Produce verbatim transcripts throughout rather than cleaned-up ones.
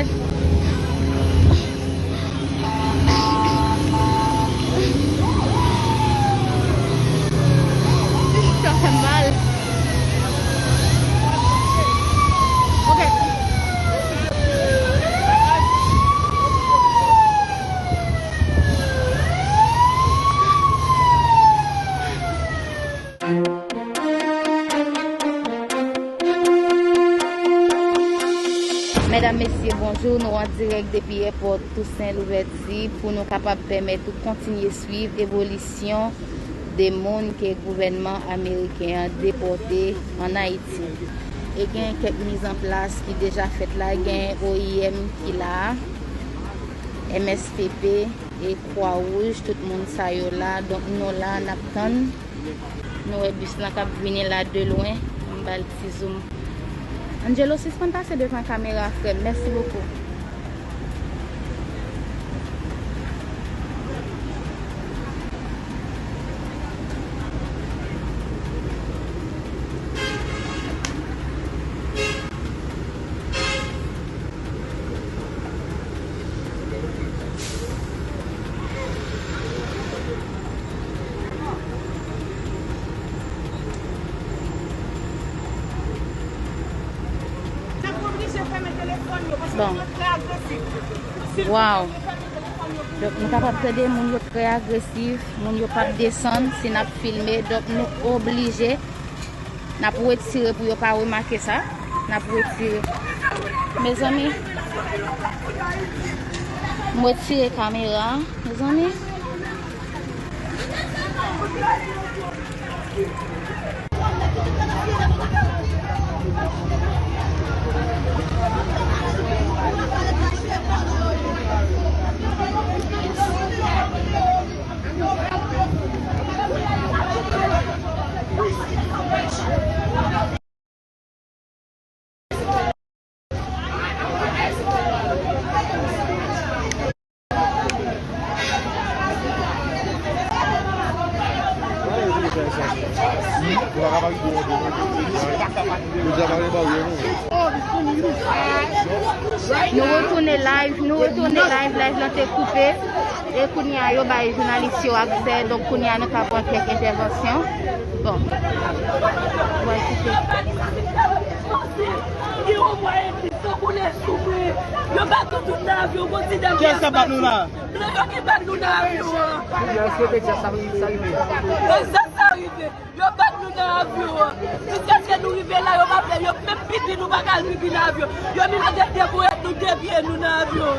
Sa fè m mal. Ok. Medam, mesye, bonjou. Nou an dirèk depi èpòt Tousen Louvèti pou nou kapab pèmèt ou kontinye swiv evolisyon de moun ke gouvènman ameriken an depòte ann Ayiti. E gen kèk mizanplas ki deja fèt la, gen O I M ki la, M S P P, e Kwa Wouj, tout moun sa yo la. Donk, nou la, n ap tann. Nou wè bis lan k ap vini la de lwen. M ba l ti zoom. Angelo, sispann pase devan kamera, frè m. Mèsi bokou. Bon. Waw. Donk, nou kapab tande moun yo trè agresif, moun yo p ap desann si n ap filme. Donk, nou oblije N ap retire pou yo pa remake sa. N ap retire. Mezanmi, m retire kamera a, mezanmi. Nou retounen live, nou retounen live, live lan te koupe. E kounye a, yo bay jounalis yo aksè, donk kounye a, nou ka pran kèk entèvansyon. Bon. Bon, kite. Yo bat nou tout nan avyon, gon ti dam ki bat nou la. Blan yo ki bat nou nan avyon an. Sa rive. Sa rive. Yo bat nou nan avyon an. Jiskaske nou rive la, yo pa fè, yo menm pipi nou pa ka al pipi nan avyon. Yo menm te debout nou de pye nou nan avyon an.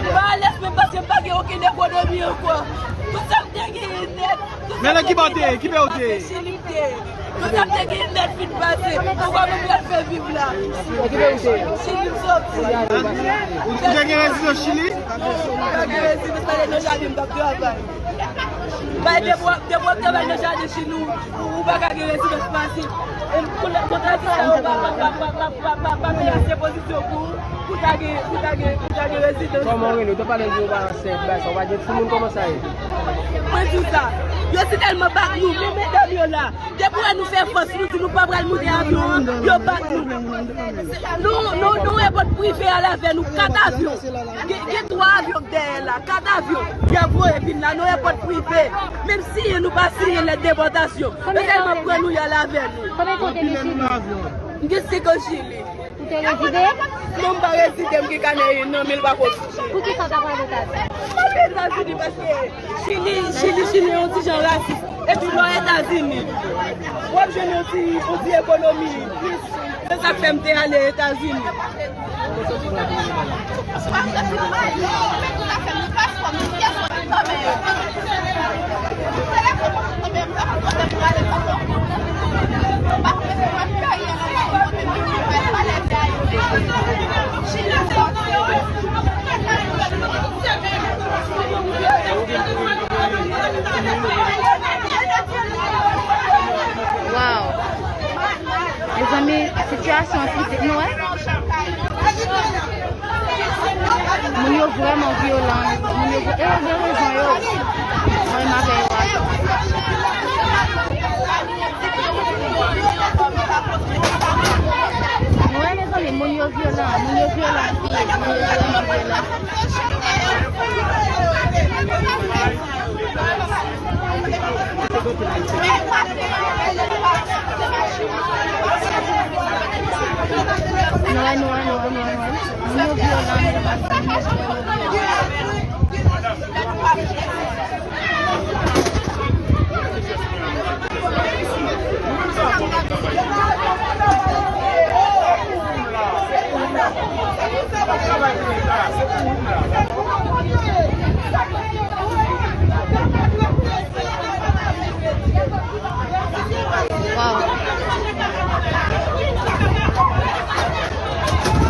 Mwen alèz menm paske m pa gen okenn ekonomi ankò. Tout sa m te genyen nèt, tout sa m te genyen nèt, se Chili m te ye. Tout sa m te genyen nèt fin pase. Poukwa mwen pral fè viv la? Chili m soti. Ou te gen rezidans Chili? Mwen pa gen rezidans, pale nan jaden m t ap travay. Bay depi w ap, depi w ap travay nan jaden Chili, ou, ou, ou pa ka gen rezidans pase. E konn, konn atis sa yo pa, pa, pa fè ase pozisyon pou, pou ta gen, pou ta gen, pou ta gen rezidans. Kòman w rele? Ou te pale di ou pa ansent, bay sa, ou pa gen timoun, kòman sa ye? Mwen di w sa, yo si tèlman bat nou, men medam yo la. Depi w wè nou fè fòs, nou di nou pa pral moute avyon an, yo bat nou. Nou, nou, nou, èpòt prive a lave nou, kat avyon. Gen, gen twa avyon k dèyè la, kat avyon. Y ap voye vin la, nou èpòt prive. Menm siyen, nou pa siyen lèt depòtasyon. Yo tèlman pran nou, y al avè nou. Konbyen tan w te gen Chili? M gen senk an Chili. Ou te rezide? Non, m pa rezide, m gen kanè nan men l pa konfije. Poukisa w t ap ale Etazini? M ale Etazini paske Chili, Chili, Chili yon ti jan rasis. Epi lè w Etazini, w ap jwenn yon ti, yon ti ekonomi plis. Se sa k fè m te ale Etazini. Waw. Mezanmi, sitiyasyon an kritik, nou wè. Moun yo vrèman vyolan, moun yo vre-, e yo gen rezon, yo. Mwen, m avè yo a. Nou wè, mezanmi, moun yo Vyolan, moun yo vyolan anpil, moun yo vrèman vyolan. Nwè, nwè, nwè, nwè, nwè. Moun yo vyolan, moun yo vrèman vyolan. Waw.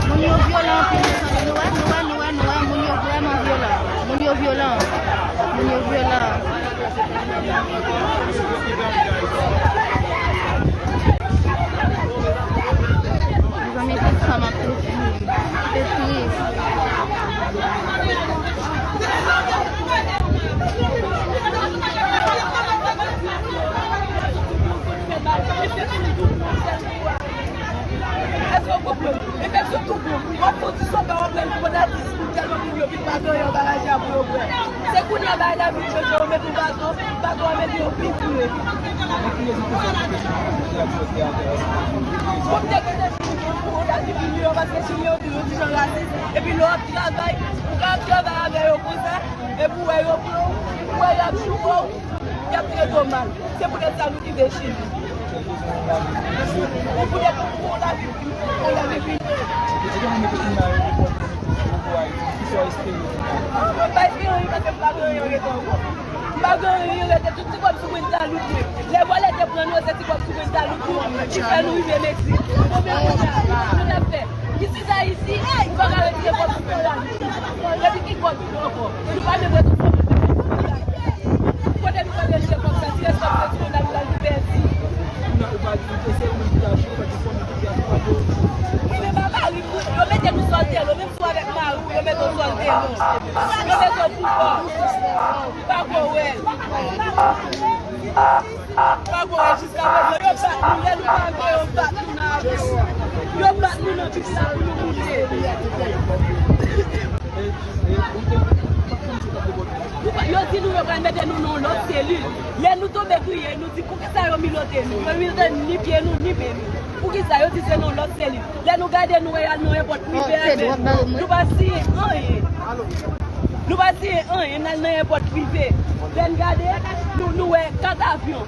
Moun yo vyolan anpil, mezanmi. Nou wè, nou wè, nou wè, nou wè, nou wè, moun yo vrèman vyolan. Moun yo vyolan. Moun yo vyolan. Mezanmi, tout sa m ap soufri. Se tris. Èske w konprann? E fè sou tou bon. W ap fè ti soda w ap pran pou atis pou tèlman moun yo vin pa gen anyen anba raje a pou yo bwè. Se kounye a bagay la vin chanje, yo mete yon baton, baton an mete yo pi pre. Bon, m te kite pou, pou, pou Dani vini yo, paske Chilyen yo toujou ti jan rasis. Epi lè w ap travay, ou ka ap travay avè yo konsa, epi w wè yo pran w, ou wè y ap joure w. Y ap trete w mal. Se poutèt sa nou kite Chili. Ou poutèt ou, ou lavi, ou lavi pi. Ah, mwen pa espere anyen paske m pa gen anyen rete ankò. M pa gen anyen rete, tout ti kòb sou kwenta lout mwen. Lè vòlè te pran nou, se ti kòb sou kwenta lout nou ki fè nou rive Meksik. Konbyen kounye a nou t ap fè? Isit Ayiti, ou pa ka retire kòb sou kwenta lout. Epi ki kòb ankò? Nou pa menm retire kòb. Kote nou pral retire kòb sa? Ti rès kòb sa, ti konn al pral pèdi. Wi, men ba mari m, yo mete nou sou altèlo, menm si w avèk mari w, yo mete w sou altèlo. Yo mete w pou kò. Ou pa ko wè l. Ou pa ko wè l jiska prezan. Yo bat nou, lè nou pa vle, yo bat nou nan avyon. Yo bat nou nan bis la pou nou moute. Yo di nou yo pral mete nou nan yon lòt selil. Lè nou tonbe kriye, nou di, "Poukisa yo milote nou? Yo milote ni pye nou, ni men nou. Poukisa?" Yo di se nan yon lòt selil. Lè nou gade, nou wè y al nan yon pòt prive avè nou. Nou pa siyen anyen. Nou pa siyen anyen, n al nan yon pòt prive. Lè n gade, nou, nou wè kat avyon.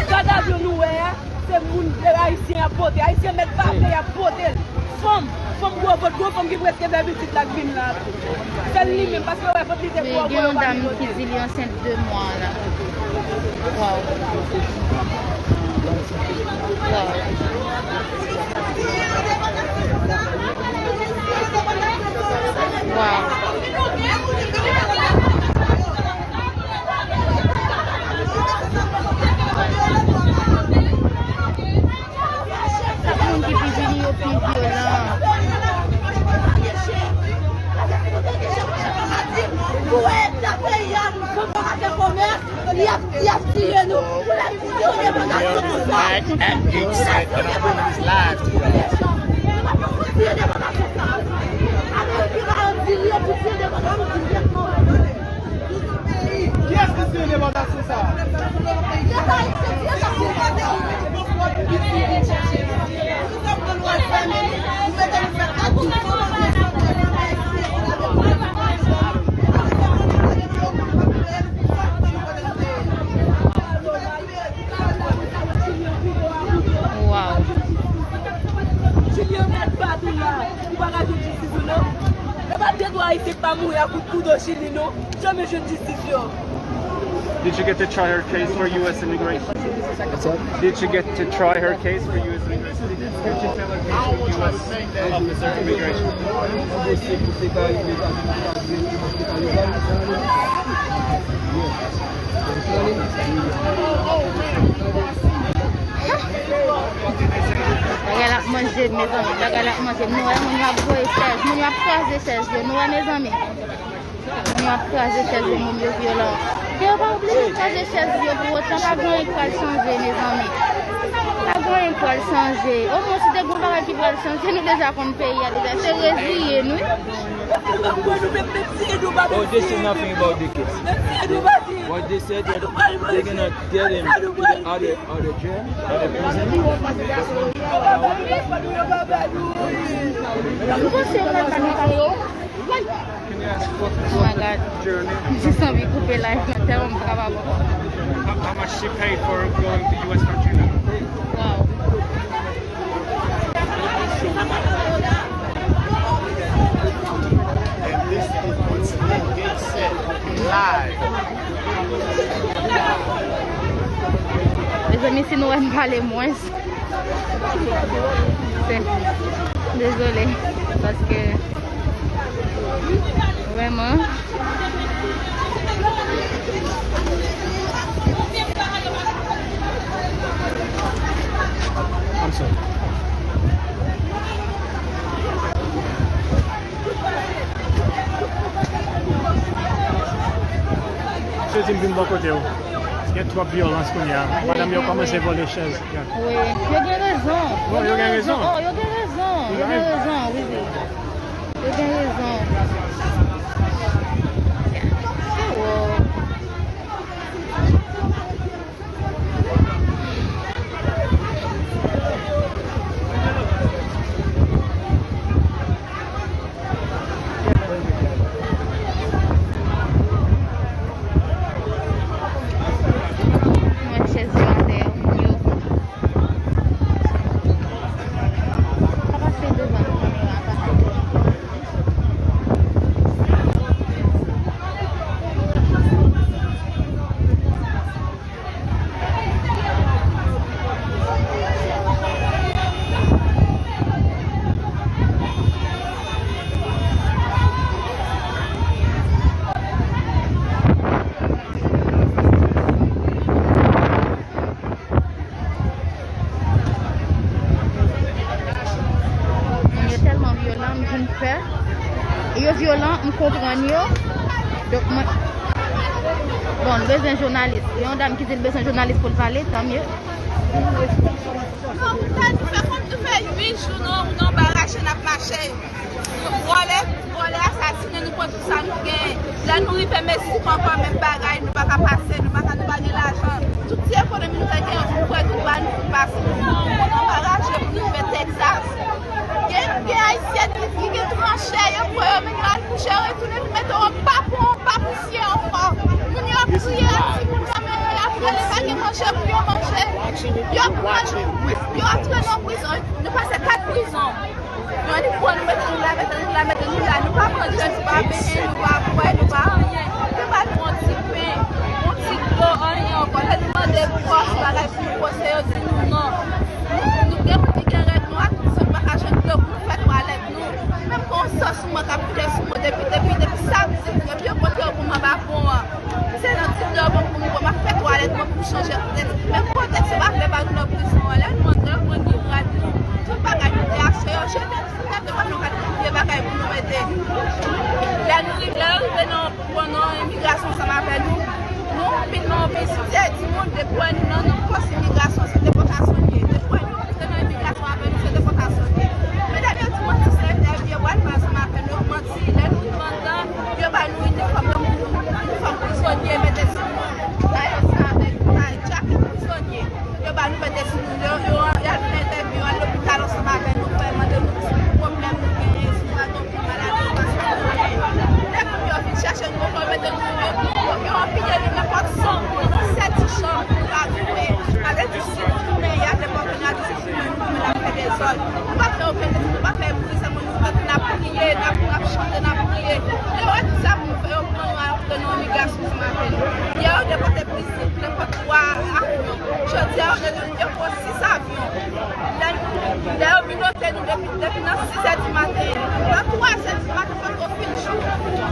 Kat avyon nou wè a, se moun, se Ayisyen ap pote. Ayisyen mèt pa peye, ap pote l. Fanm, fanm gwo vant, gwo fanm ki prèske fè pitit la k vin la tou. Sèl li menm, paske yo wè vant li te gwo, yo pa vin pote l. Wi, gen yon dam ki di li ansent de mwa la. Waw. Waw. Waw. Chak moun ki pi vini, yo pi vyolan. Pou wè eta peyi a, pou pa ka fè komès, y ap, y ap tiye nou. Pou la tiye depòtasyon konsa. Pou la tiye depòtasyon konsa. Ameriken pa di li pou tiye depòtasyon dirèkman. Kiyès ki siyen depòtasyon sa a? Waw. Chilyen mèt bat ou la, ou pa ka jwenn jistis ou non. E pa de twa Ayisyen k pa mouri ak kout kouto Chili non. Janm jwenn jistis yo. Did you get to try her case for U S immigration? What's up? Did you get to try her case for U S immigration? Did you get to tell her case for U S officer immigration? Bagay la ap manje m, mezanmi. Bagay la ap manje m. Nou wè moun yo ap voye chèz. Moun yo ap kraze chèz yo. Nou wè, mezanmi. Moun yo ap kraze chèz yo, moun yo vyolan. Yo pa oblije kraze chèz yo pou otan, pa gen anyen k pral chanje, mezanmi. Pa Anyen pral chanje. Omwen, si te gen yon bagay ki pral chanje, nou deja konn peyi a deja. Se reziye n, wi. Oh, this is nothing about the kids. What they said, that they're gonna get him to the other, other jail, other prison. That's what. Nou panse yo pral ba nou kado. Oh my God. M jis anvi koupe live la, tèlman m pa kapab ankò. How, how much she paid for going to U S from China? Wow. And this is what's being said live. Mezanmi, si nou wè m pale mwens, se, dezole, paske vrèman. I'm sorry. Sezi m vin bò kote w. Gen twòp vyolans kounye a. Madanm yo kòmanse vole chèz. Wi, yo gen rezon. Yo gen rezon. Oh, yo gen rezon. Yo gen rezon, wi, wi. Yo gen rezon. Wow. Mwen chèz yo atè, moun yo. Pa pase devan kamera, pa. Moun yo tèlman vyolan, m vin pè. Yo vyolan, m konprann yo. Donk, mwen, bon, nou bezwen jounalis. Gen yon dam ki di l bezwen jounalis pou l pale, tanmye. Non, nou fè, nou fè kòm nou fè uit jou, non, nou anba rache, n ap mache. Vòlè, vòlè, asasinen, nou pran tout sa nou genyen. Lè nou rive Meksik ankò, menm bagay, nou pa ka pase, nou pa ka, nou pa gen lajan. Tout ti ekonomi nou te genyen, nou pran tout ba nou, nou pase. Nou anba rache pou nou rive Texas. Gen, gen Ayisyen ki, ki gen tran chè, yo pran yo, men yo al kouche, yo retounen, nou mete yo anba pon, anba pousyè ankò. Moun yo ap kriye, timoun nan men yo, y ap rele, pa gen manje pou yo manje. Yo pran nou, yo antre nan prizon, nou pase kat prizon. Yo annik pran nou, mete nou la, mete nou la, mete nou la. Nou pa manje, nou pa benyen, nou pa bwè, nou pa anyen. Yo ba nou yon ti pen, yon ti dlo, anyen ankò. Lè nou mande pou pòs bagay pou nou pwose, yo di nou non. Nou, nou gen moun ki gen règ nou a, tout sòt pa ka jwenn dlo pou nou fè twalèt nou. Menm gon san sou mwen k ap koule sou mwen depi, depi, depi samdi, depi yo pote yo pou m anba pon an. Se nan ti dlo bon pou m bwè, m ap fè twalèt mwen pou m chanje kontèks. Menm kontèks yo pa vle ba nou nan prizon an. Lè nou antre, yo pran ni rad nou, tout bagay nou te achte, yo jete nou sou tèt yo, pa nou ka vye bagay pou nou mete. Lè nou rive, lè yo rive nan, bon, nan imigrasyon ansanm avè nou, nou anpil nan yon peyi, si se timoun, depi wè nou nan, nan pòs imigrasyon, se depòtasyon n ye. Depi wè nou antre nan imigrasyon avè nou, se depòtasyon n ye. Medam yo di manti, se entèvyou, yo pral fè ansanm avè nou, manti. Lè nou rive anndan, yo ba nou inifòm, inifòm prizonye, mete sou nou. Mayo sa avèk, mayo, djakèt prizonye. Yo ba nou mete sou nou, yo, yo, y al fè entèvyou, al lopital ansanm avè nou, fè mande nou ki pwoblèm nou genyen, si nou pa gen pwoblèm maladi, nou pa sou anyen. Lè moun yo vin chèche nou, yo mete nou, yo, yo, yo anpiye nou nenpòt san moun, disèt ti chanm pou nou ka tounen. Sa vle di, si nou tounen, y a nenpòt moun la di, si nou tounen, nou tounen, n ap fè dezòd. Nou pa fè okenn dezòd, nou pa fè bri, sèlman nou fè, n ap kriye, n ap, n ap chante, n ap kriye. Yo wè tout sa pou nou fè, yo pran nou, yo antre nan imigrasyon ansanm avè nou. Yè, yo depòte plis, depòte twa avyon. Jodi a, yo, yo, yo pran sis avyon. Lè, lè yo minote nou depi, depi nan sis è di maten, nan twa è di maten, poko fin jou.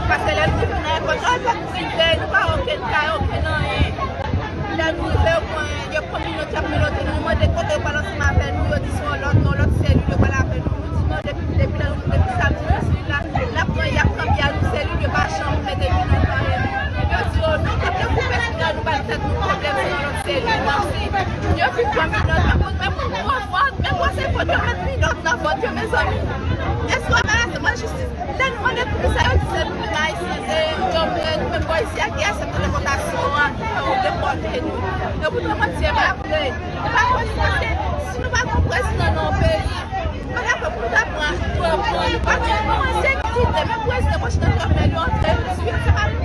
Paske lè nou rive nan èpòt la, èpòt prive, nou pa okenn kay, okenn anyen. Lè nou rive, yo pran, yo pran minote, y ap minote nou, nou mande kote yo pral ansanm avè nou, yo di se yon lòt, yon lòt selil yo pral avè nou. Nou di non, depi, depi lè nou, depi samdi nou sou la, n ap pran, y ap kanpe a nou selil, yo pa janm mete nou nan anyen. Yo di, oh, nou, kote pou pèsonèl, nou ba tèt nou pwoblèm, se yon lòt selil. Kòmsi yo fin pran minòt, menm pou, menm pou Fòk yo met minòt nan vòt yo, mezanmi. Èske w anbarase? Mwen, jistis. Lè nou mande poukisa yo di se nou menm Ayisyen, se yo menm, nou menm bò isi a ki aksepte depòtasyon an, ki fè yo depòte nou. Yo pou nou manti, e pa vre. Nou pa konn si nou pa gen yon prezidan nan yon peyi. Pa dakò pou nou ta pran, pran, pran, nou pa gen yon sekirite, menm prezidan Washington Trump, lè li antre, li di, se pa nou.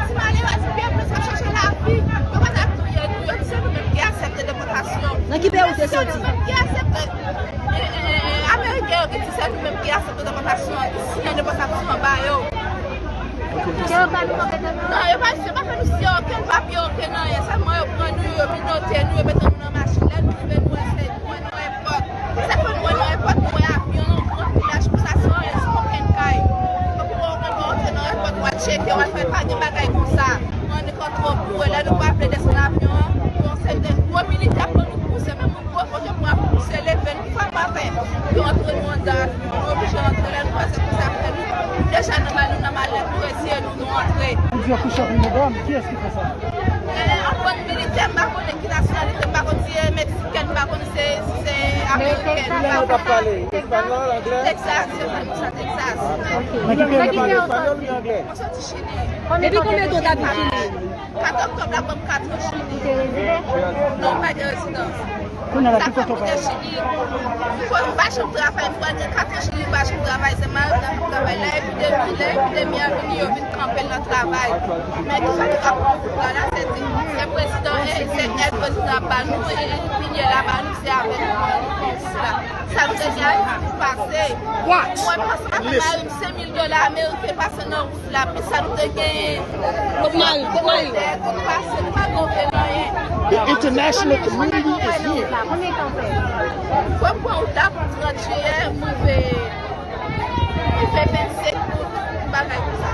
Ti malerèz, pèp nou sa chache lavi, yo pa ta touye nou, yo di se nou menm ki aksepte depòtasyon. Nan ki peyi w te soti? Se nou menm ki aksepte, e, e, e, Ameriken yo ki di se nou menm ki aksepte depòtasyon, ki siyen depòtasyon ba yo. Ke yo pa nou konpetans? Non, yo pa, yo pa fè nou siyen okenn papye, okenn anyen. Sèlman yo pran nou, yo minote nou, yo mete nou nan machin. Lè nou rive, nou wè se, nou wè nan èpòt. Sa fè nou wè nan èpòt, nou wè avyon nan yon gran vilaj konsa, san anyen, san okenn kay. Epi w wè, w antre nan èpòt, w al tcheke, w al fè, pa gen bagay konsa. Annik antre pou wè, lè nou pa vle desann avyon an, yon seri de gwo militè pran nou pouse, menm yon gwo foto pou ap pouse leve nou frape atè. Yo antre nou anndan avyon, nou oblije antre, lè nou wè se konsa fè nou. Deja nan ba nou nan malèt, nou retire nou, nou antre. Ou di yo kouche ak yon medam, kiyès ki fè sa? Eh, yon bann militè, m pa konnen ki nasyonalite, m pa konn si e meksikèn, m pa konn si se, si se amerikèn, m pa konnen. Kilè yo t ap pale? Espanyòl, anglè? Texas, yo fè nou sa, Texas. Nan ki peyi yo t ap pale? Espanyòl oubyen anglè? Mwen soti Chili. Depi konbyen tan w t abite Chili? Kat oktòb la, ban m kat an Chili. Non, m pa gen rezidans. Kounye a la, ki kote w pral? Chili. Fò m pa janm travay, m pral gen kat an Chili, m pa janm travay, se mari m nan k ap travay la, epi depi lè epidemi an vini, yo vin kanpe l nan travay. Men ki sa ki ap pran wout la, la, se di, se prezidan, e, se èd prezidan ap ba nou, e, pinye la ba nou, se avèk nou, nou pran wout la. Sa nou te gen a pase. Mwen, panse m ap bay mari m senk mil dola ameriken pase nan wout la, men sa nou te genyen. Kot mari, kot mari? Kot pase, nou pa gen okenn anyen. The international community is here. Fò m pran wout la pou trant jiyè, m rive, m rive vennsenk out, bagay konsa.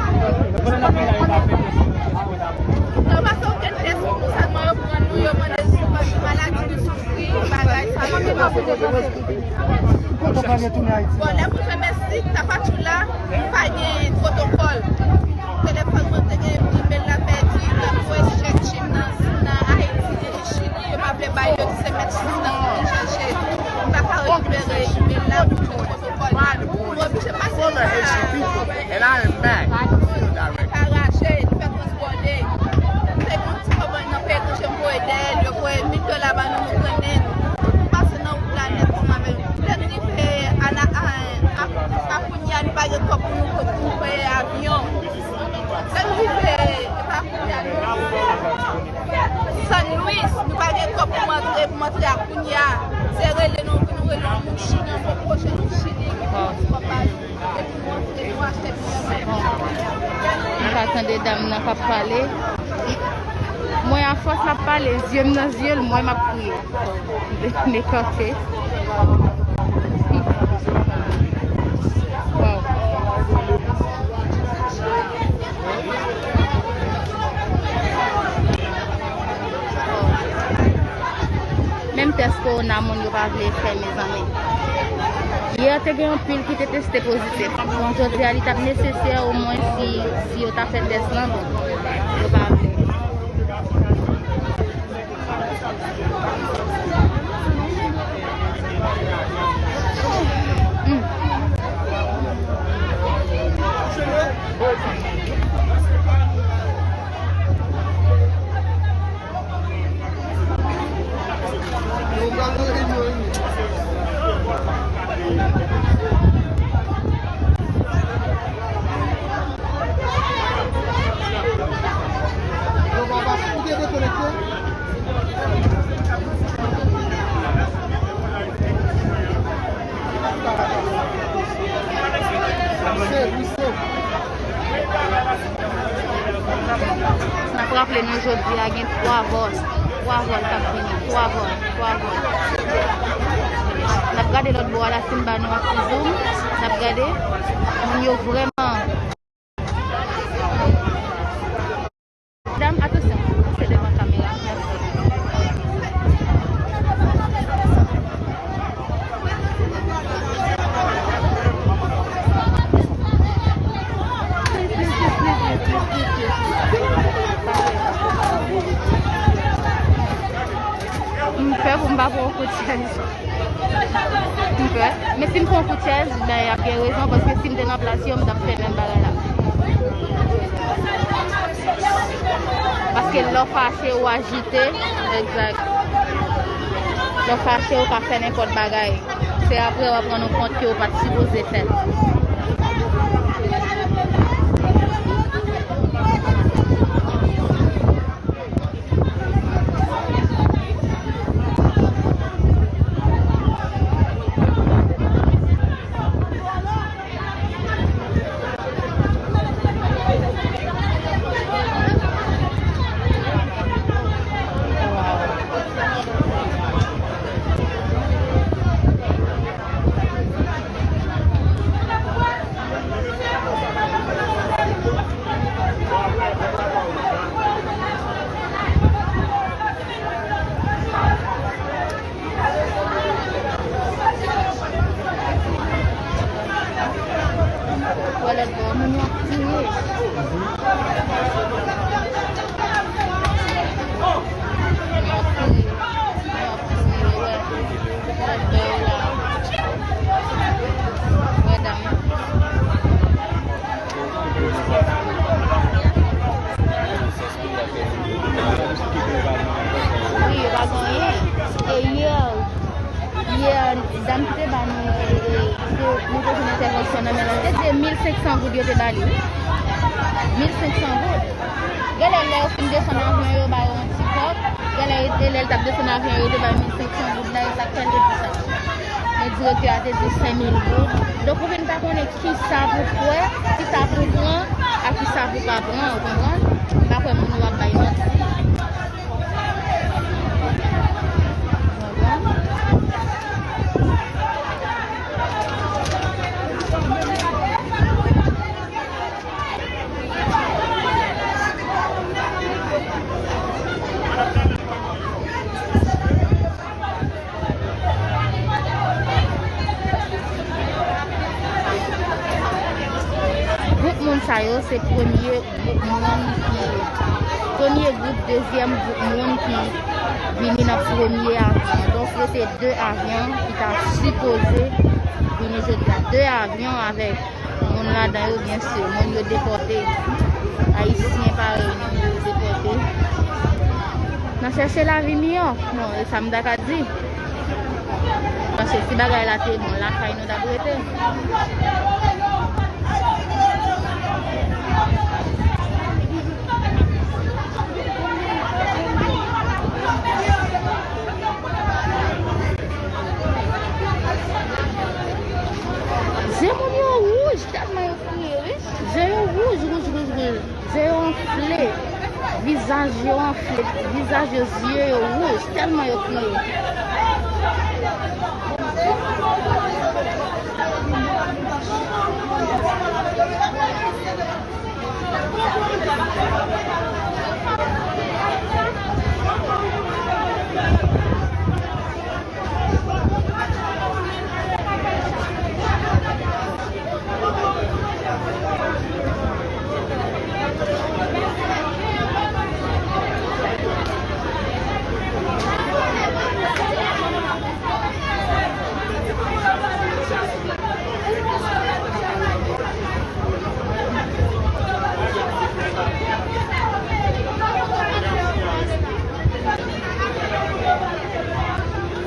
Yo pa fè okenn tès pou nou, sèlman yo pran nou, yo mande si nou pa gen maladi, nou soufri, bagay sa yo. Kote w pral retounen Ayiti? Bon, lè m rive Meksik, Tapachula, m pa gen pwotokòl. Telefòn mwen te gen, imèl la pèdi, m ap voye chèk chim nan, nan Ayiti, Chili, yo pa vle bay, yo di se mèt chim nan ki chèche. M pa ka rekipere imèl la pou jwenn pwotokòl la. M oblije pase pa, pa raje, li fè transbòde. M te gen yon ti kòb nan peye kouche m voye dèyè l, yo voye mil dola ban nou, nou trennen. Nou pase nan wout la nèt ansanm avè l. Lè nou rive a, a, a, a Akounye a, nou pa gen kòb pou nou, pou nou peye avyon. Lè nou rive, e pa Akounye a, nou rive San Luis, nou pa gen kòb pou m antre, pou m antre Akounye a. Se rele nou, pou nou rele yon moun Chili, yon pwoche nou Chili, ki pran ti kòb pa nou. Epi nou antre, nou achte biyè. M ka tande dam nan k ap pale. Mwen, afòs l ap pale, zye m nan zye l, m wè m ap kriye. Bon, m vin kanpe. Waw. Menm tès kowona moun yo pa vle fè, mezanmi. Yè te gen anpil ki te teste pozitif. Bon, jodi a li t ap nesesè omwen si, si yo ta fè tès lan, bon, yo pa vle. Mm. N ap raple nou jodi a gen twa vòl, twa vòl k ap vini, twa vòl, twa vòl. N ap gade lòt bò a la, si m ba nou yon ti zoom, n ap gade. Moun yo vrèman. Medam, atansyon, pase devan kamera. Mèsi. M pè pou m pa pran kout chèz. M pè. Men si m pran kout chèz, ben, y ap gen rezon, paske si m te nan plas yo, m t ap fè menm bagay la. Paske lè w fache, ou ajite. Egzak. Lè w fache, ou ka fè nenpòt bagay. Se apre w ap rann ou kont ke w pa t sipoze fè l. Wè lòt bò, moun yo ap tire. Yo ap tire. Yo ap tire, wè. Lòt bò yo la. Wè dam yo. Wi, yo pa gen anyen. E yè, yè, dam ki te ba nou, e, e, ke nou te jwenn entèvansyon nan men l lan, te di mil senk san goud yo te ba li, wi. Mil senk san goud. Genlè, lè yo fin desann avyon, yo ba yo yon ti kòb. Genlè, e lè l t ap desann avyon, yo te ba l mil senk san goud la, e sa k fè l te di sa. Men direktè a te di senk mil goud. Donk, ou vin pa konnen kisa pou kwè, kisa pou pran, ak kisa pou pa pran, ou konprann? M pa kwè moun yo ap bay manti. Ou konprann? Gwoup moun sa yo se premye gwoup moun ki, premye gwoup, dezyèm gwoup moun ki vini nan premye avyon. Donk, yo se de avyon ki ta sipoze vini jodi a. De avyon avèk moun ladan yo, byen si, moun yo depòte. Ayisyen parèy nou, yo depòte. N a chèche lavi miyò. Bon, e sa m ta ka di. Paske si bagay la te bon, lakay nou t ap rete. Je moun yo wouj, tèlman yo kriye, wi. Je yo wouj, wouj, wouj, wouj. Je yo anfle. Vizaj yo anfle. Vizaj yo, zye yo wouj. Tèlman yo kriye.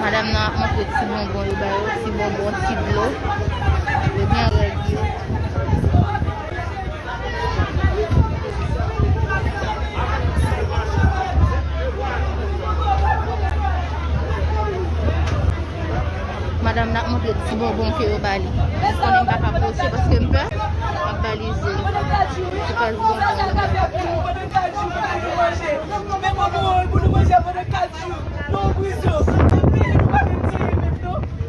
Madanm nan ap montre ti bonbon yo ba yo, ti bonbon, ti dlo. Yo byen rèd yo. Madanm nan ap montre ti bonbon ke yo ba li. Jis konnen m pa ka pwoche paske m pè. M ap ba li je. Li pa ti bonbon.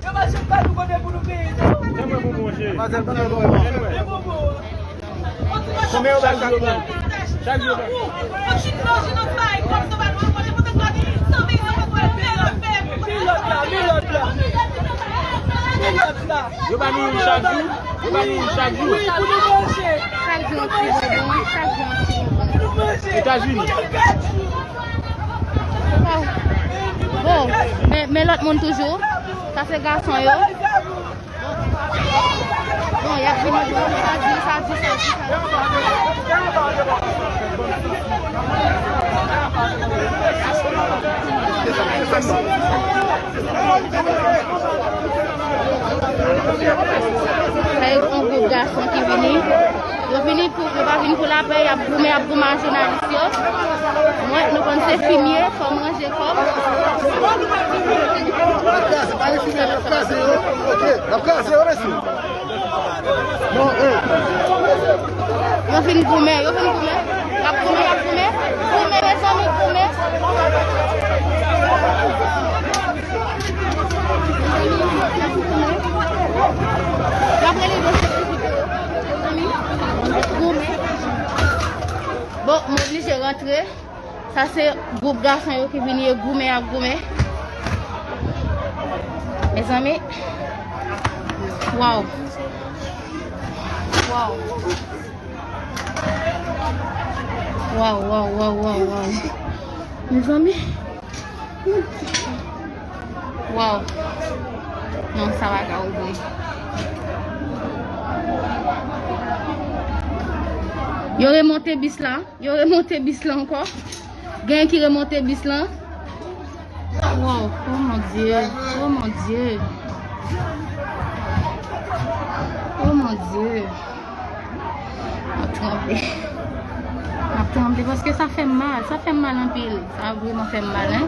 Yo mache pa nou kote pou nou peye, non. Konbyen yo ba l chak jou? Chak jou yo ba l. Yo ba nou youn chak jou? Yo ba nou youn chak jou? Chak jou yon ti bonbon, chak jou yon ti bonbon. Etazini. Bon, men, men lòt moun toujou. Sa se gason yo. Bon, y ap vini pou yo sa di, sa di, sa di, sa di. Sa e yon gwoup gason ki vini. Yo vini pou, yo pa vin pou lapè, y ap goumen, y ap goumen ak jounalis yo. Mwen, nou konn se fimye, fò m ranje kò m. N ap kraze, pa gen fimye, n ap kraze yo. Ok, n ap kraze yo, mesye. Yo vin goumen, yo vin goumen. Y ap goumen, y ap goumen. Goumen, mezanmi, goumen. Y ap rele de sekirite yo. Mezanmi, goumen. Bon, m oblije rantre. Sa se gwoup gason yo ki vini, yo goumen, y ap goumen. Mezanmi. Waw. Waw. Waw, waw, waw, waw, waw. Mezanmi. Waw. Non, sa pa ka vre. Yo remonte bis la. Yo remonte bis la ankò. Gen ki remonte bis la. Wow, oh mon Dieu, oh mon Dieu. Oh mon Dieu. M ap tranble. M ap tranble paske sa fè m mal, sa fè m mal anpil. Sa vrèman fè m mal, hein.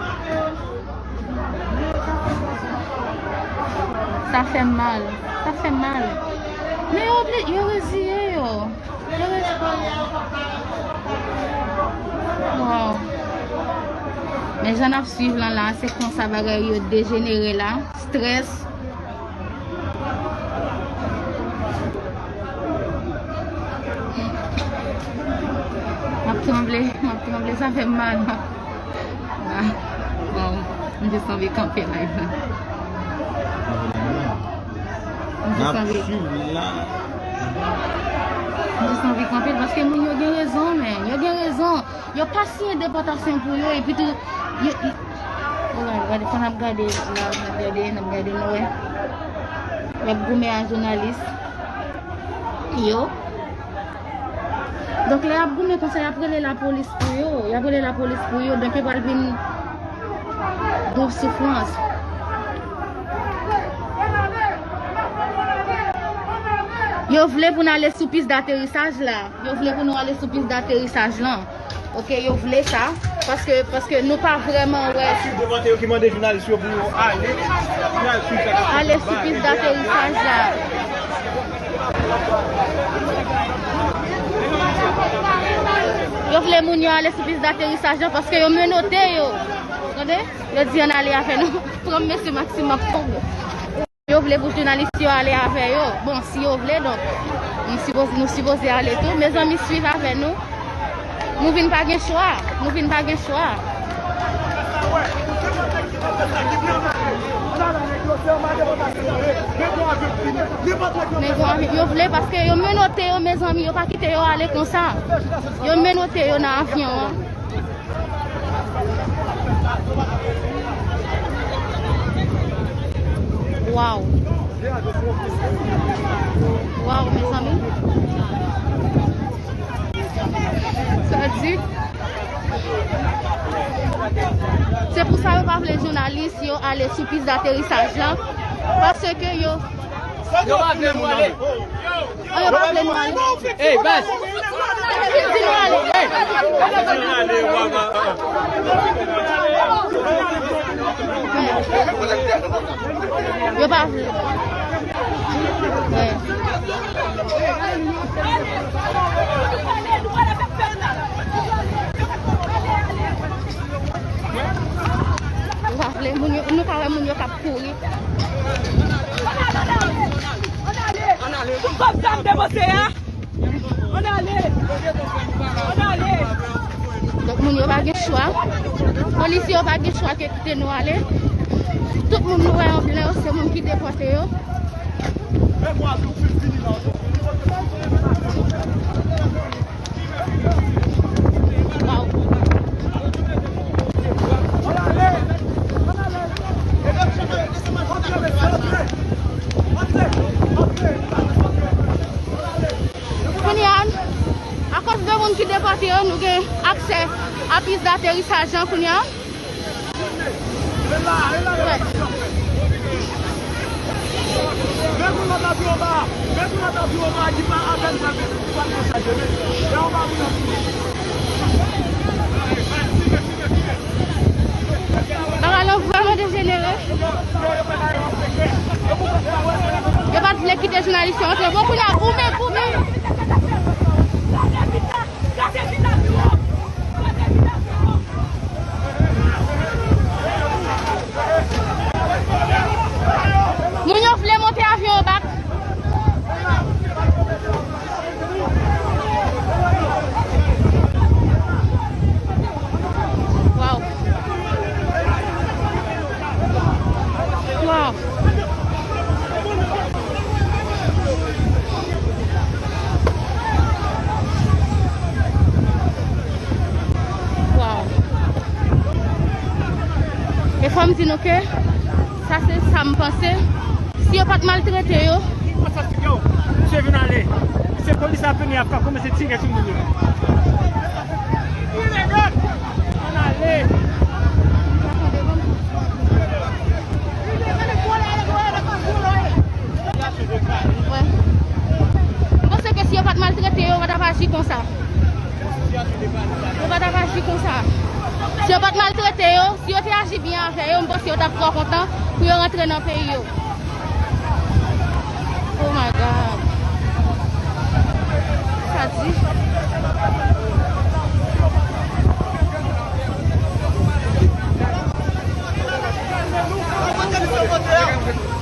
Sa fè m mal, sa fè m mal. Men yo obli-, yo reziye yo. Wow. Men jan n ap swiv lan la, se konsa bagay yo dejenere la. Strès. M ap tranble, m ap tranble, sa fè m mal. Ah, bon, m jis anvi kanpe live la. M jis anvi, m jis anvi kanpe l paske moun yo gen rezon, men. Yo gen rezon. Yo pa siyen depòtasyon pou yo, epi tou, yo, yo, oh, gade, fò n ap gade la, n ap gade, n ap gade, nou wè. Y ap goumen ak jounalis yo. Donk, lè y ap goumen konsa, y ap rele lapolis pou yo. Y ap rele lapolis pou yo. Donk, yo pral vin gwo soufrans. Yo vle pou n ale sou pis daterisaj la. Yo vle pou nou ale sou pis daterisaj lan. Ok, yo vle sa, paske, paske nou pa vrèman wè. Devan te yo ki mande jounalis yo pou yo ale, ale sou pis daterisaj la. Yo vle moun yo ale sou pis daterisaj la paske yo menote yo. Tande? Yo di ann ale avè nou. Pran m, mesye Maxime, m ap tonbe. Yo vle pou jounalis yo ale avè yo. Bon, si yo vle, donk, nou sipoze, nou sipoze ale tou. Mezanmi, swiv avè nou. Nou vin pa gen chwa. Nou vin pa gen chwa. Nèg yo, yo vle paske yo menote yo, mezanmi, yo pa kite yo ale konsa. Yo menote yo nan avyon an. Waw. Waw, mezanmi. Sa di. Se pou sa yo pa vle jounalis yo ale sou pis daterisaj lan. Paske yo, yo pa vle nou ale. An, yo pa vle nou ale. Ey, baz. Ki di nou ale? Ey. Yo pa vle. Ey. Yo pa vle moun yo, nou ka wè moun yo k ap kouri. Ann ale. Tout kòb sa m depoze a. Ann ale. Ann ale. Donk, moun yo pa gen chwa. Polisye yo pa gen chwa ke kite nou ale. Tout moun nou wè an blan yo, se moun ki depòte yo. Waw. Sou depòte yo, nou gen aksè a pis daterisaj an kounye a. Wè. Bagay lan vrèman dejenere. Yo pa t vle kite jounalis yo antre. Bon, kounye a, goumen, goumen. Moun yo vle monte avyon an bak. Waw. Waw. Waw. E fò m di nou ke sa se sa m panse. Si yo pa t maltrete yo. Fantastik, yo. Misye vin ale. Se polis la vini, ap ka kòmanse tire sou moun yo. Ann ale. Wè. M panse ke si yo pa t maltrete yo, yo pa t ap aji konsa. Yo pa t ap aji konsa. Si yo pa t maltrete yo, si yo te aji byen avè yo, m panse yo t ap twò kontan pou yo rantre nan peyi yo. Oh my God. Sa di.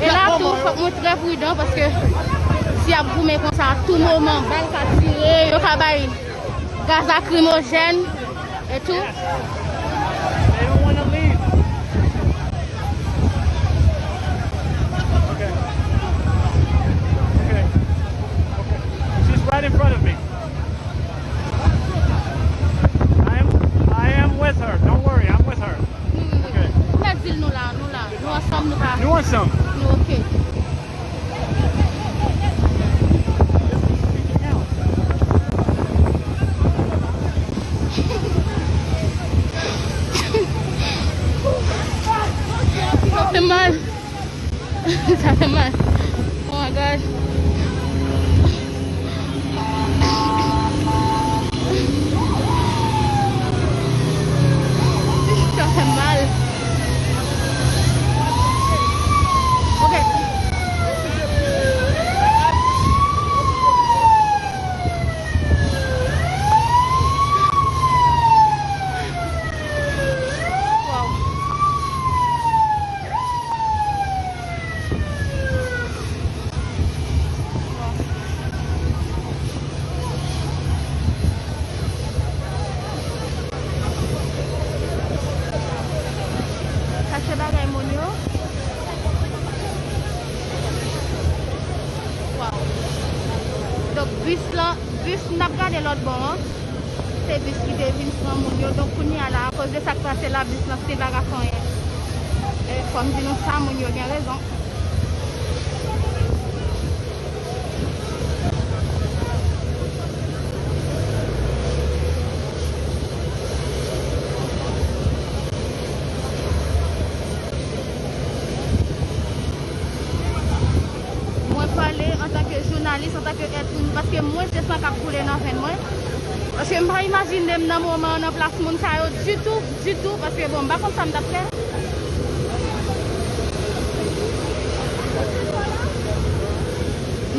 E la tou, fòk nou trè pridan paske si y ap goumen konsa a tou moman, bal ka tire, yo ka bay gaz lakrimojèn e tou. They don't wanna leave. Okay. Okay. Okay. She's right in front of me. I am, I am with her. Don't worry, I'm with her. Hmm. Okay. Ou mèt di l nou la, nou la. Nou ansanm, nou pa. Nou ansanm. Nou oke. Sa fè mal. Sa fè mal. Oh my God. Sa fè mal. Ok. Wow. Sa se bagay moun yo. Wow. Donk, bis lan, bis n ap gade lòt bò an, se bis ki te vin pran moun yo. Donk, kounye a la, akoz de sa k pase la, bis lan still pa ka fè anyen. E, fò m di nou sa, moun yo gen rezon. Mwen pale antanke jounalis, antanke èt imen, paske mwen se san k ap koule nan venn mwen. Paske m pa imajine m nan moman an nan plas moun sa yo ditou, ditou, paske bon, m pa konn sa m t ap fè.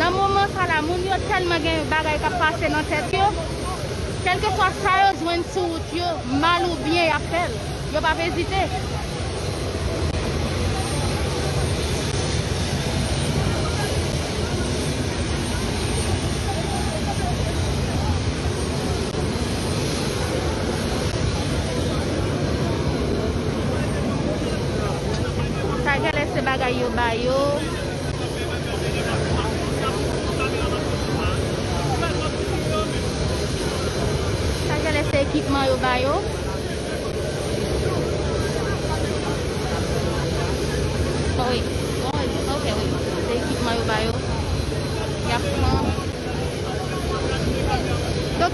Nan moman sa la, moun yo tèlman gen bagay k ap pase nan tèt yo, kèlkeswa sa yo jwenn sou wout yo, mal ou byen, y ap fè l. Yo p ap ezite. Sa genlè se bagay yo ba yo. Sa genlè se ekipman yo ba yo. Bon, wi. Bon, wi. Ok, wi. Se ekipman yo ba yo. Y ap pran. Donk,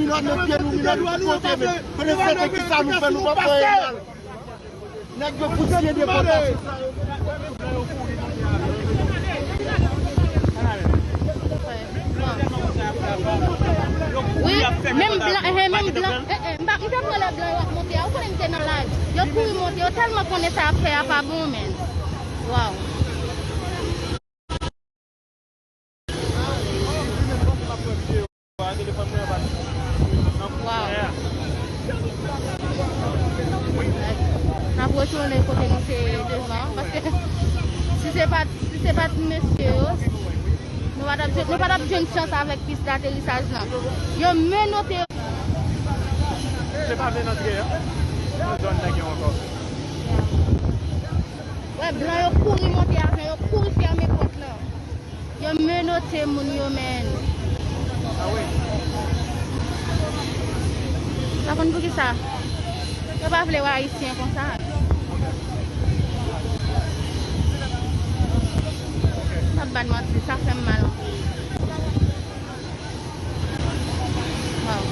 minòt nan pye nou, minòt nou kote menm. Konnen se te ki sa nou fè, nou pa fè anyen mal. Nèg yo fout siye devan pòt la. Wi, menm blan, eh, menm blan, eh, eh, m pa, m te pran lè blan yo ap monte a, ou konnen m te nan lari. Yo kouri monte, yo tèlman konnen sa y ap fè a pa bon, men. Waw. Waw. N ap retounen kote nou te devan, paske si se pa, si se pa ti mesye yo, nou pa t ap jwenn, nou pa t ap jwenn chans avèk pis daterisaj lan. Yo menote yo. Se pa vle n antre nan zòn nèg yo ankò. Wè, blan yo kouri monte avyon, yo kouri fèmen pòt lan. Yo menote moun yo, men. Pa konn poukisa. Yo pa vle wè Ayisyen konsa. M ap ba n manti, sa fè m mal anpil. Waw.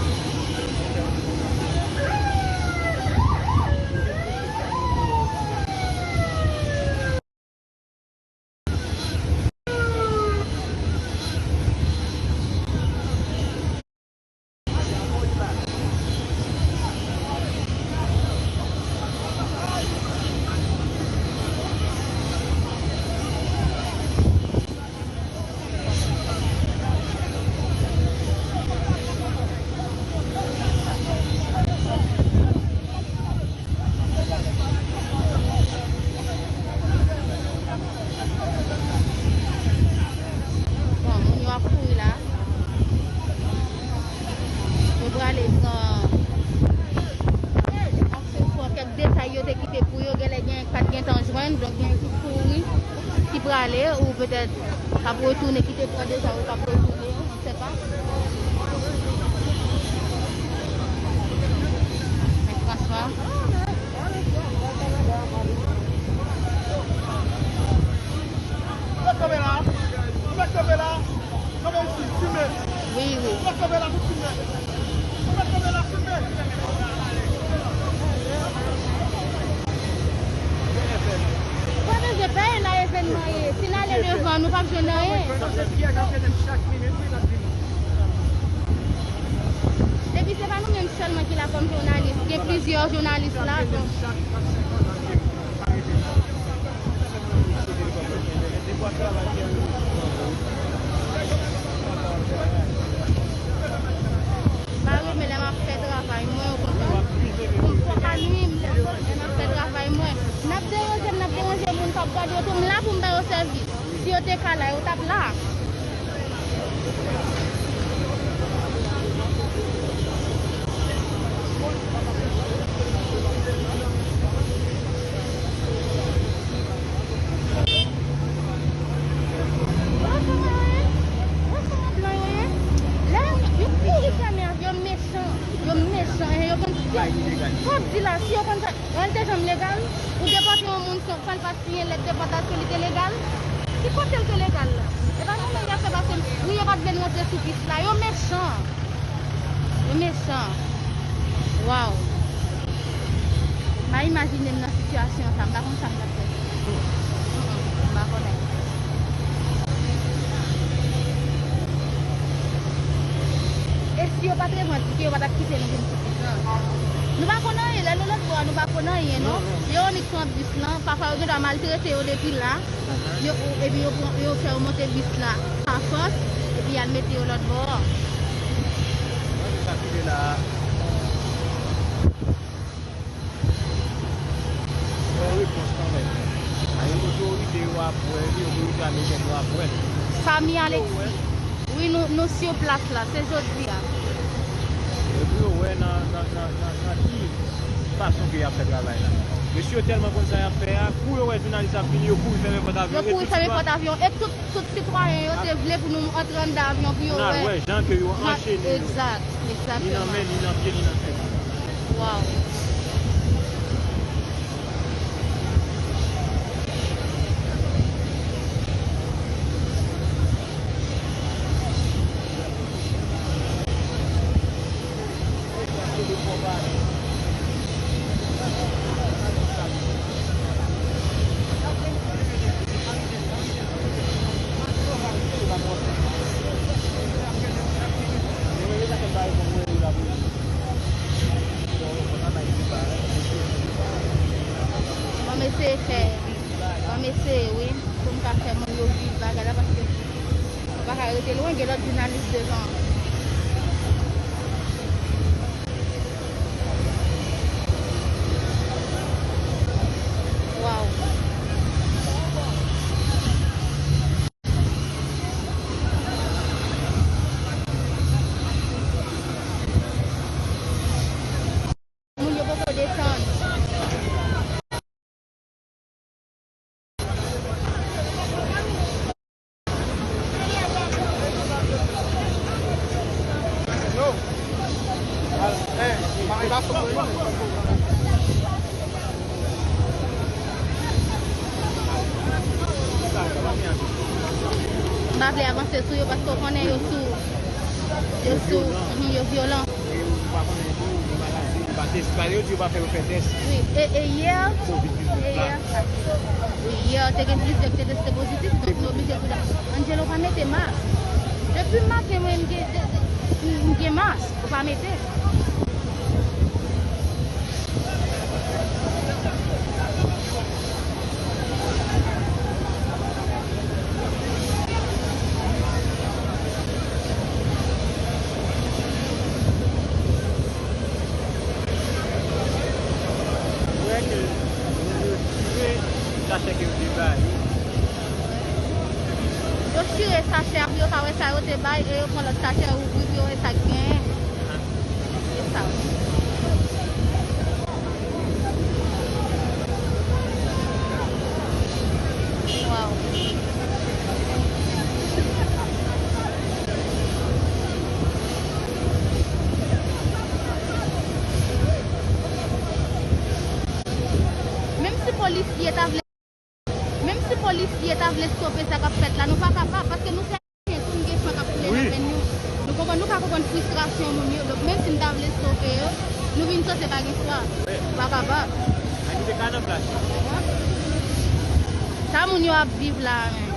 Petèt k ap retounen, ki te pran deja, yo p ap retounen, on ne sait pas. Men franchman, Mèt kanpe la. Mèt kanpe la. Kanpe isit, filme. Wi, wi. Mèt kanpe la pou filme. Mèt kanpe la, filme. Pa bezwen pè la evènman ye. Si n ale devan, nou p ap jwenn anyen. Depi se pa nou menm sèlman ki la kòm jounalis, gen plizyè jounalis la, donk. M pa renmen lè m ap fè travay mwen, okontrè, m fòk a nwi m lè m ap fè travay mwen. N ap deranje m, n ap deranje moun k ap gade yo tou, m la pou m ba yo sèvis. Si yo te ka la, yo t ap la. Lè yo kouri fèmen avyon, yo mechan, yo mechan, yo konn, fò w di la, si yo konn sa, an l te janm legal, ou depòte yon moun san, san l pa siyen lèt depòtasyon, li te legal? Ki kote l te legal la? E pa nan men y ap fè pase m. Wi, yo pa t vle n rantre sou pis la. Yo mechan. Yo mechan. Waw. M pa imajine m nan sitiyasyon sa. M pa konn sa m t ap fè. Mm, mm, m pa konnen. E si yo pa t revandike, yo pa t ap kite nou vin sou pis lan. Nou pa konn anyen, lè nou lòt bò a, nou pa konn anyen, non. Yo annik pran bis lan, pafwa yo gendwa maltrete yo depi la. Yo, epi yo pran, yo fè yo monte bis la pa fòs, epi y al mete yo lòt bò. Mwen, se sa ki te la. Fè yon repons kanmenm. A, otorite yo ap wè li, otorite amerikèn yo ap wè li. Fanmi Alexis. Wi, nou, nou sou plas la, se jodi a. Epi yo wè nan, nan, nan, nan, nan ki fason ke y ap fè travay la. Mesye yo tèlman konn sa y ap fè a, kou yo wè jounalis ap vini, yo kouri fèmen pòt avyon, yo kouri fèmen pòt avyon, e tout, tout sitwayen yo te vle pou nou antre anndan avyon pou yo wè. N al wè jan ke yo anchene yo. Egzak, egzakteman. Ni nan men, ni nan pye, ni nan tèt. Waw. Ban m eseye fè, ban m eseye, wi, pou m ka fè moun yo viv bagay la, paske nou pa ka rete lwen, gen lòt jounalis devan. Waw. Moun yo poko desann. M pa vle avanse sou yo paske w konnen yo sou, yo sou, mhm, yo vyolan. Wi, e, e yè, e yè, wi, yè te gen plizyè ki te teste pozitif, donk nou oblije tou. Angelo pa mete mask. Depi maten mwen m gen, m gen mask, ou pa mete. Wè ke yo retire sachè ke yo te bay. Yo tire sachè a pou yo ka wè sa yo te bay e yo pran lòt sachè, ouvri pou yo wè sa k genyen. Se sa. Waw. vle stope sa k ap fèt la, nou pa kapab, paske nou se Ayisyen tou, nou gen san k ap koule nan venn nou. Nou konprann, nou ka konprann fristrasyon moun yo. Donk, menm si n ta vle stope yo, nou vin sanse pa gen chwa. Nou pa kapab. Sa moun yo ap viv la a menm.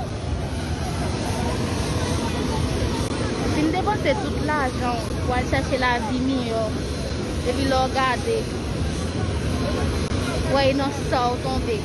Si m depanse tout lajan w pou al chèche lavi miyò, epi lè w gade, w wè e nan sa w tonbe.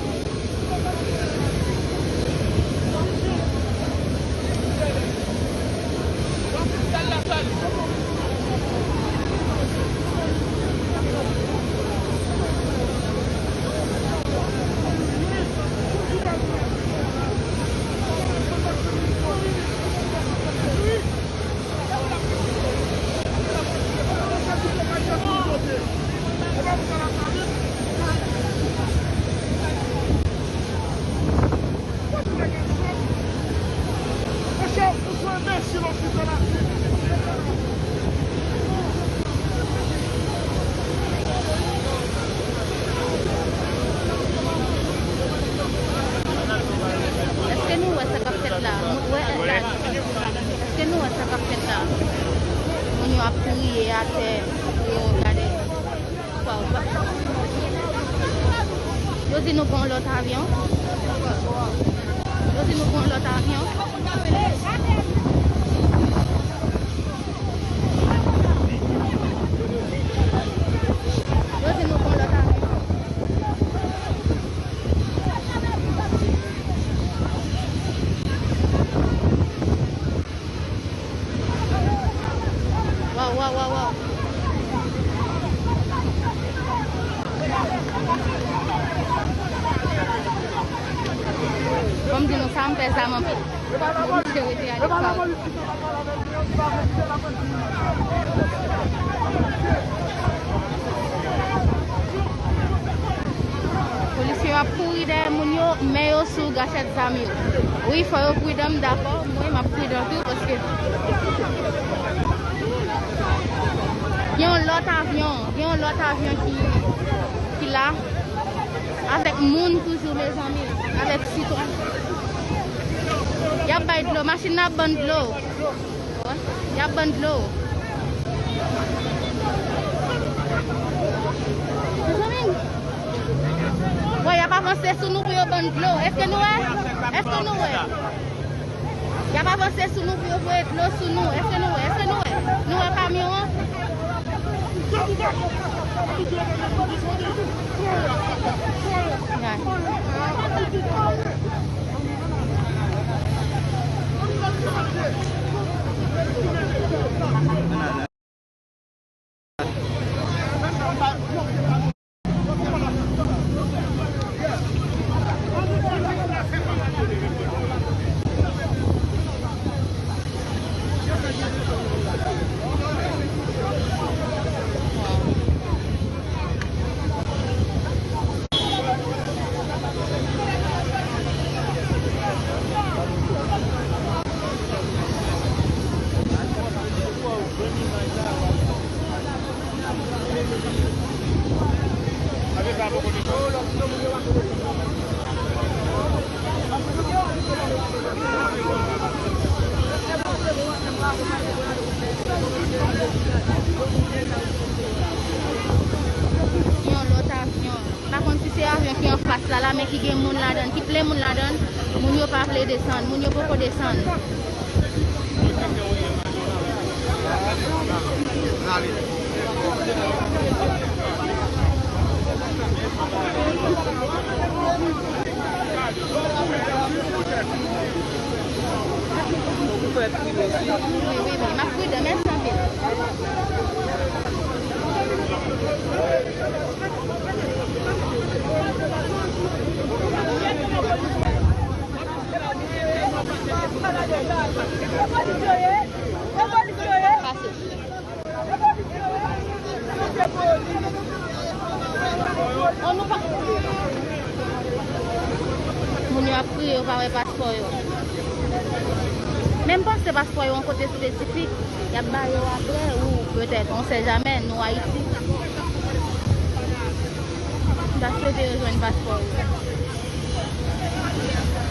Èske nou wè sa k ap fèt la? Nou wè, èske nou wè sa k ap fèt la? Moun yo ap kriye atè, yo gade. Yo di nou gen yon lòt avyon. Yo di nou gen yon lòt avyon. Yo di nou gen yon lòt avyon. Waw, waw, waw, waw. Ban m di nou sa, m pè zam anpil. Mwen oblije rete a lekòl. Polisye yo ap kouri dèyè moun yo, men yo sou gachèt zam yo. Wi, fò yo pridan, m dakò. Mwen, m ap pridan tou, paske gen yon lòt avyon, gen yon lòt avyon ki, ki la, avèk moun toujou, mezanmi, avèk sitwayen. Y ap bay dlo, machin nan ap ban dlo. Y ap ban dlo. Mezanmi. Wè, y ap avanse sou nou pou yo ban dlo. Èske nou wè? Èske nou wè? Y ap avanse sou nou pou yo voye dlo sou nou. Èske nou wè? Èske nou wè? Nou wè kamyon an? Yon lòt avyon. M pa konn si se avyon ki anfas la la, men ki gen moun ladan l, ki plen moun ladan l. Moun yo pa vle desann, moun yo poko desann. Wi, wi, wi, m ap pridan, mèsi anpil. Pase. Oh, nou pa. Moun yo ap kriye, yo pa wè paspò yo. Men m panse paspò yo yon kote espesifik, y ap ba yo apre, ou petèt, on sait jamais, nou Ayiti. M ta swete yo jwenn paspò yo.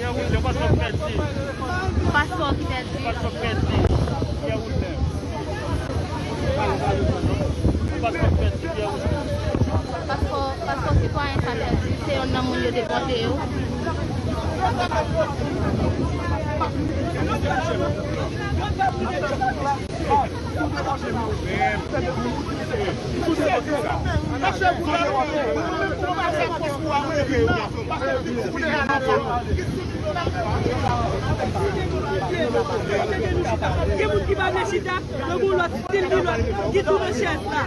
Yon woulè, paspò ki pèdi. Paspò ki pèdi. Paspò ki pèdi. Yon woulè. Paspò ki pèdi, yon woulè. Paspò, paspò sitwayen sa pèdi. Se yonn nan moun yo depòte yo. Gen moun ki pa vle chita, yo gen lòt stil, gen lòt ki tou nan chèz la.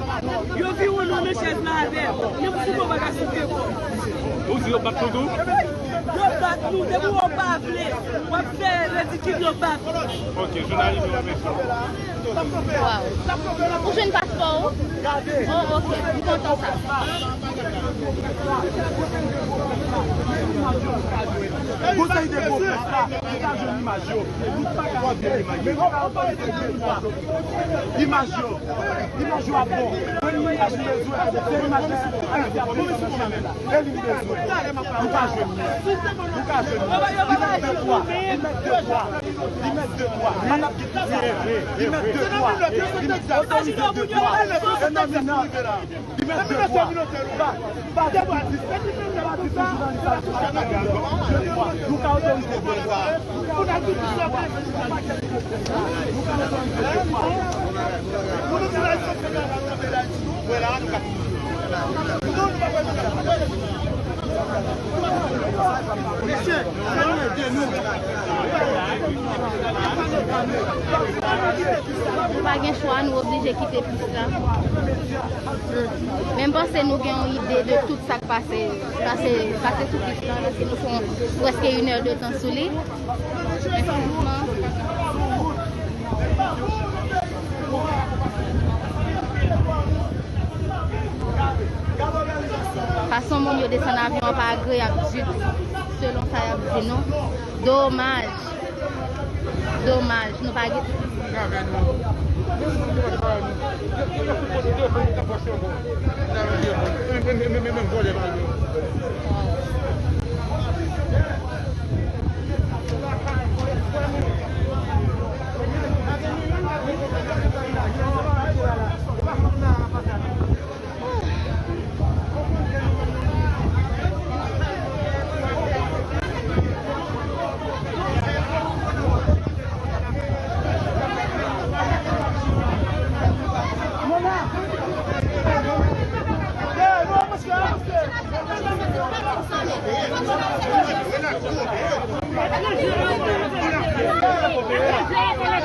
Yo viwonnen nan chèz la avè l. Menm si nou pa ka soufle kò. Ou di yo bat nou tou? Yo bat nou, depi w pa vle, w ap fè ridikil, yo bat ou. Ok, jounalis, nou remèsye w. Waw. Ou jwenn paspò ou? Oh, ok. M kontan sa. Konsèy de gwo plas la, nou ka jwenn imaj yo. Nou pa ka jwenn imaj yo. Imaj yo. Imaj yo ap bon. Premye imaj nou bezwen, se imaj de sitwayen ki ap viv nan chanèl la. E li nou bezwen. Nou ka jwenn li. Nou ka jwenn li. Li mèt de twa. Li mèt de twa. Li mèt de twa. Li mèt de twa. Li mèt de twa. Li mèt de twa. Li mèt de twa. Ba, ba, nou ka otorize. Nou pa gen chwa, nou oblije kite pis la. Men m panse nou gen yon ide de tout sa k pase, pase, pase sou pis la, paske nou fè prèske inè de tan sou li. Efektivman, fason moun yo desann avyon an pa agreyab ditou, selon sa y ap di nou. Domaj. Domaj, nou pa gen.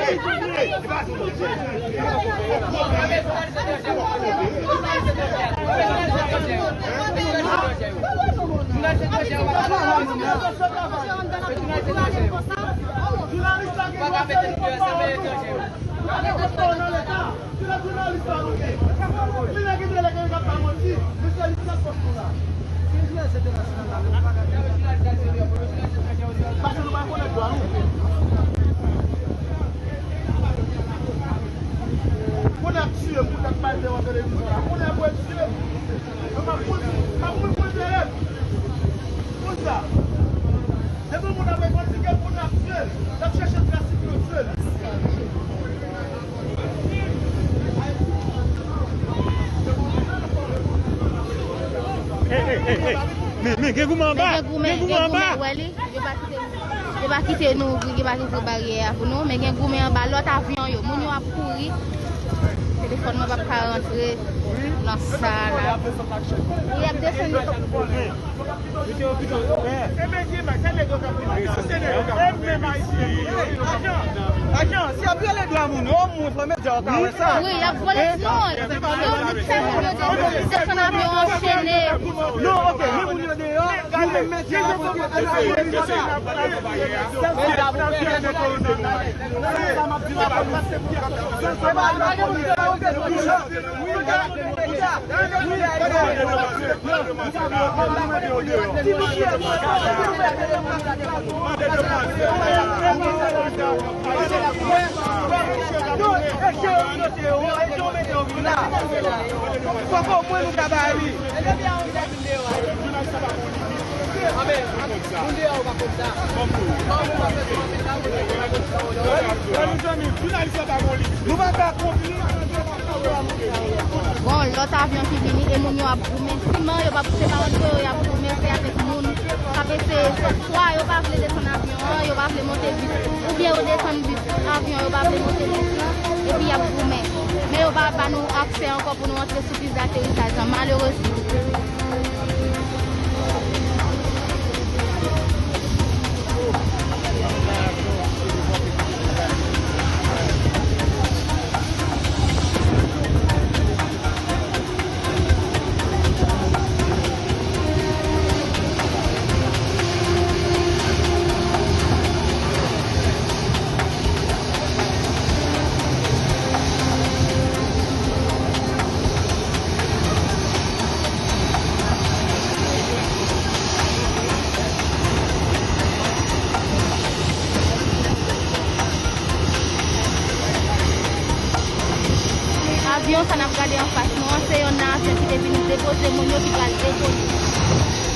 Jounalis la gen dwa fè yon pòs pa ou nan Leta. Se nan jounalis la nou ye. Li nan ki te lè gen yon k ap bay manti, men se li ki nan pòs nou la. Paske nou pa konnen dwa nou. Konnen ap tiye m pou tèt pale devan televizyon la. Konnen ap tiye m. Yo pa konn, pa konn pran teren. Konsa. Depi yon moun ap revandike, moun ap tiye l. L ap chèche tras sou pye l. Hey, hey, hey, hey. Men, men, gen goumen anba. Men gen goumen, gen goumen anba. Wè li, yo pa kite, yo pa kite nou ouvri, yo pa kite ouvri baryè a pou nou. Men gen goumen anba lòt avyon yo. Moun yo ap kouri. Telefòn mwen p ap ka rantre nan sa la. Wi, y ap desann li. Ajan, si y ap vyole dwa moun, o moun, fò medya yo ka wè sa. Wi, y ap vyole, non. Yo fè moun yo desann avyon an, anchene. Non, ok, men moun yo deyò, nou menm medya yo, Fòk omwen nou ka ba li. Nou pa ka konpli. Bon, lòt avyon ki vini e moun yo ap goumen. Siman yo p ap, se pa ant yo, y ap goumen, se avèk moun k ap eseye, swa yo pa vle desann avyon an, yo pa vle monte bis, oubyen yo desann bis, avyon, yo pa vle monte bis lan, epi y ap goumen. Men yo pa ba nou aksè ankò pou nou antre sou pis daterisaj lan, malerezman. Avyon sa n ap gade anfas nou an, se yonn nan avyon ki te vin depoze moun yo ki pral dekole.